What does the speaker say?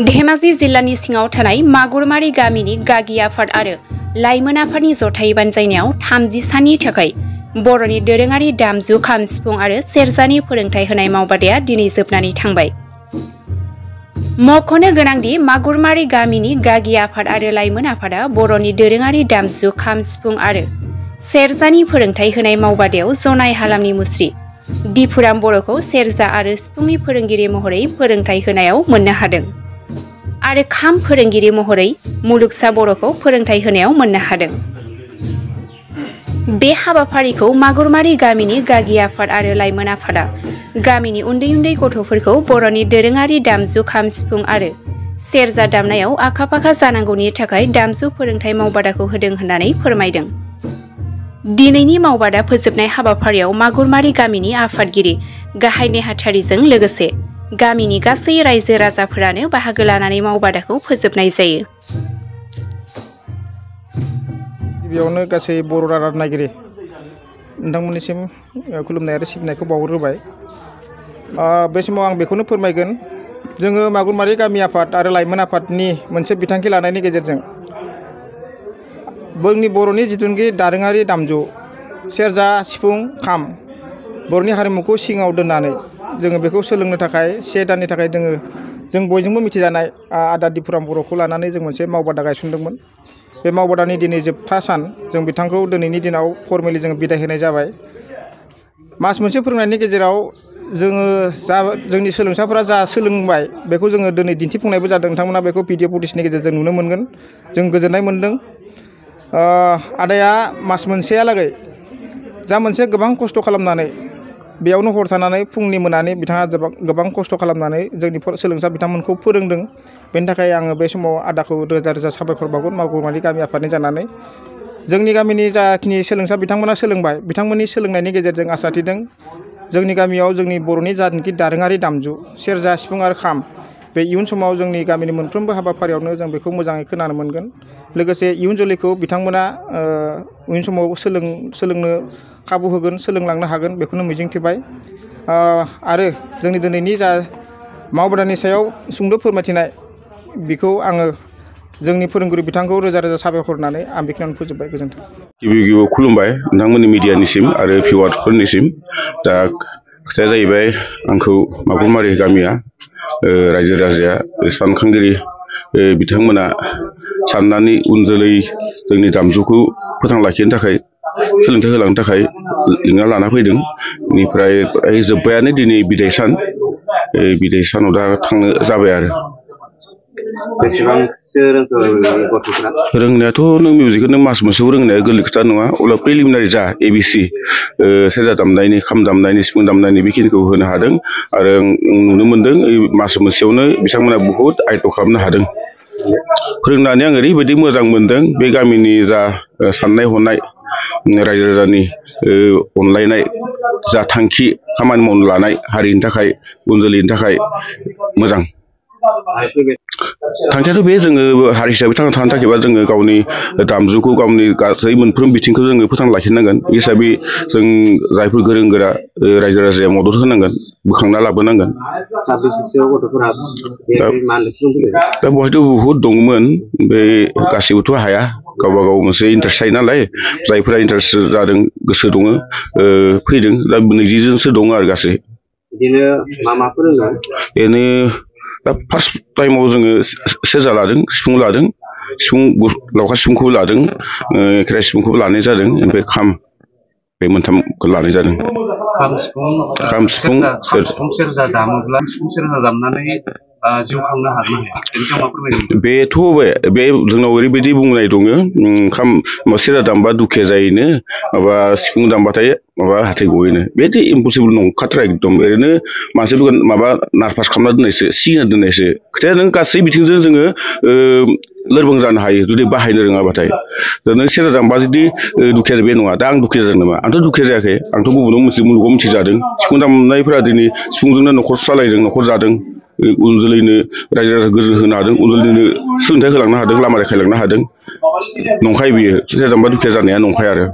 धेमाजि जिल्लानि सिङाव थानाय मागुरमारि गामिनि गागि आफाद आरो लाइमोन आफादनि जथाय बानजायनायाव 30 साननि थाखाय बर'नि दोरोङारि दामजु खाम सिफुं आरो सेरजानि फोरोंथाय होनाय मावबादाया दिनै जोबनानै थांबाय। मख'नो गोनांदि मागुरमारि गामिनि गागि आफाद आरो लाइमोन आफादा बर'नि दोरोङारि दामजु खाम सिफुं आरो सेरजानि फोरोंथाय होनाय मावबादायाव जनाय हालामनि मुस्रि दिफुराम बर'खौ सेरजा आरो सिफुंनि फोरोंगिरि महरै फोरोंथाय होनायाव मोननो हादों आरो खाम फोरोंगिरि महरै मुलुगसा बर'खौ फोरोंथाय होनायाव मोननो हादों। बे हाबाफारिखौ मागुरमारि गामिनि गागि आफाद आरो लाइमोन आफादा गामिनि उन्दै उन्दै गथ'फोरखौ बर'नि दोरोङारि दामजु खाम सिफुं आरो सेरजा दामनायाव आखा-फाखा जानांगौनि थाखाय दामजु फोरोंथाय मावबादाखौ होदों होननानै फोरमायदों। दिनैनि मावबादा फोजोबनाय हाबाफारियाव मागुरमारि गामिनि आफादगिरि गाहाय नेहाथारिजों लोगोसे गामिनि गासै रायजो राजाफोरानो बाहागो लानानै मावबादाखौ फोजोबनाय जायो। गिबियावनो गासै बर' रादाब नायगिरि नोंथांमोननिसिम खुलुमनाय आरो सिबिनायखौ बावहरग्रोबाय। बे समाव आं बेखौनो फोरमायगोन, जोङो मागुरमारि गामि आफाद आरो लाइमोन आफादनि मोनसे बिथांखि लानायनि गेजेरजों जोंनि बर'नि जिथुनाखि दोरोङारि दामजु सेरजा सिफुं खाम बर'नि हारिमुखौ सिगाङाव दोननानै जोङो बेखौ सोलोंनो थाखाय 1 दाननि थाखाय जों बयजोंबो मिथिजानाय आदा दिफुराम बर'खौ लानानै जों मोनसे मावबादा गायसनदोंमोन। बे मावबादानि दिनै जोबथा सान, जों बिथांखौ दिनैनि दिनाव फर्मेलि जों बिदाय होनाय जाबाय। मास मोनसे फोरोंनायनि गेजेराव जोंनि सोलोंसाफोरा जा सोलोंबाय बेखौ जोङो दिनै दिन्थिफुंनायबो जादों। नोंथांमोना बेखौ भिडिअ फुटेजनि गेजेरजों नुनो मोनगोन। जों गोजोननाय मोन्दों। आदाया मास मोनसेहालागै जा मोनसे गोबां खस्थ' खालामनानै बेयावनो हर थानानै फुंनि मोनानि बिथाङा गोबां खस्थ' खालामनानै जोंनि सोलोंसा बिथांमोनखौ फोरोंदों। बेनि थाखाय आङो बे समाव आदाखौ रोजा रोजा साबायखर बावगोन मागुरमारि गामि आफादनि जानानै। जोंनि गामिनि जाखिनि सोलोंसा बिथांमोना सोलोंबाय, बिथांमोननि सोलोंनायनि गेजेरजों आसा थिदों जोंनि गामियाव जोंनि बर'नि जानाखि दोरोङारि दामजु सेरजा सिफुं आरो खाम बे इयुन समाव जोंनि गामिनि मोनफ्रोमबो हाबाफारियावनो जों बेखौ मोजाङै खोनानो मोनगोन। लोगोसे इयुन जोलैखौ बिथांमोना उन समाव सोलोंनो खाबु होगोन, सोलोंलांनो हागोन बेखौनो मिजिंथिबाय। आरो जोंनि दिनैनि जा मावबादानि सायाव सुंद' फोरमायथिनाय बेखौ आङो जोंनि फोरोंगुरु बिथांखौ रोजा रोजा साबायखर होनानै आं बेखिनियावनो फोजोबबाय। गोजोन्थों। गिबियाव खुलुमबाय नोंथांमोननि मिडियानिसिम आरो भिउवार्सफोरनिसिम। दा खोथाया जाहैबाय, आंखौ मागुरमारि गामिया रायजो राजाया सानखांगिरि बिथांमोना साननानै उन जोलै जोंनि दामजुखौ फोथांना लाखिनो थाखाय सोलोंथाइ होलांनो थाखाय लिंना लाना फैदों। बेनिफ्राय जोब्बायानो दिनै बिदाय सान। बिदाय सानाव दा थांनो जाबाय आरो। बेसेबांसो रोंखो गथ'फोरा? रोंनायाथ' नों मिउजिकखौ नों मास मोनसेयाव रोंनाया गोरलै खोथा नङा। अब्ला प्रिलिमिनारि जा ABC सेरजा दामनायनि, खाम दामनायनि, सिफुं दामनायनि बेखिनिखौ होनो हादों। आरो नुनो मोन्दों मास मोनसेयावनो बिथांमोना बहुद आयत्त' खालामनो हादों। फोरोंनानै आं ओरैबायदि मोजां मोन्दों, बे गामिनि जा साननाय हनाय रायजो राजानि अनलायनाय जा थांखि खामानि मावनो लानाय हारिनि थाखाय उन जोलैनि थाखाय मोजां। थांखियाथ' बे जोङो हारि हिसाबै थांना थानो थाखायबा जोङो गावनि दामजुखौ गावनि गासै मोनफ्रोम बिथिंखौ जोङो फोथांना लाखिनांगोन। बे हिसाबै जों जायफोर गोरों गोरा रायजो राजाया मदद होनांगोन, बोखांना लाबोनांगोन। दा बहायथ' बहुद दंमोन, बे गासैबोथ' हाया, गावबा गाव मोनसे इन्टारेस्ट थायो नालाय। जायफोरा इन्टारेस्ट जादों, गोसो दङ फैदों। दा 20 जनसो दङ आरो गासै। बिदिनो मा फोरोंदों? बेनो दा फार्स्ट टाइमाव जोङो सेरजा लादों, सिफुं लादों, लावखार सिफुंखौबो लादों, खेराइ सिफुंखौबो लानाय जादों। ओमफ्राय खाम बे मोनथामखौ लानाय जादों। खाम सिफुं सेरजा दामोब्ला सिफुं सेरजा दामनानै जिउ खांनो हागोन ना हाया? बेनि सायाव मा फोरमायगोन? बेथ' बे जोंनाव ओरैबायदि बुंनाय दङ, सेरजा दामबा दुखिया जायोनो, माबा सिफुं दामबाथाय माबा हाथाय गयोनो। बेथ' इम्पसिबोल नंखाथारा एकदम। ओरैनो मानसिफोरखौ माबा नार्भास खालामना दोननायसो, सिगिना दोननायसो। खोथाया नों गासै बिथिंजों जोङो लोरबां जानो हायो जुदि बाहायनो रोङाबाथाय। नों सेरजा दामबा जुदि दुखिया बे नङा। दा आं दुखिया जादों नामा? आंथ' दुखिया जायाखै। आंथ' मुलुगाव मिथिजादों। सिफुं दामनायफोरा दिनै सिफुंजोंनो न'खर सालायदों, न'खर जादों। उन जोलैनो रायजो राजा गोजोन होनो हादों, उन जोलैनो सोलोंथाइ होलांनो हादों, लामा देखायलांनो हादों। नंखाय बियो सेरजा दामबा दुखिया जानाया नंखाय आरो।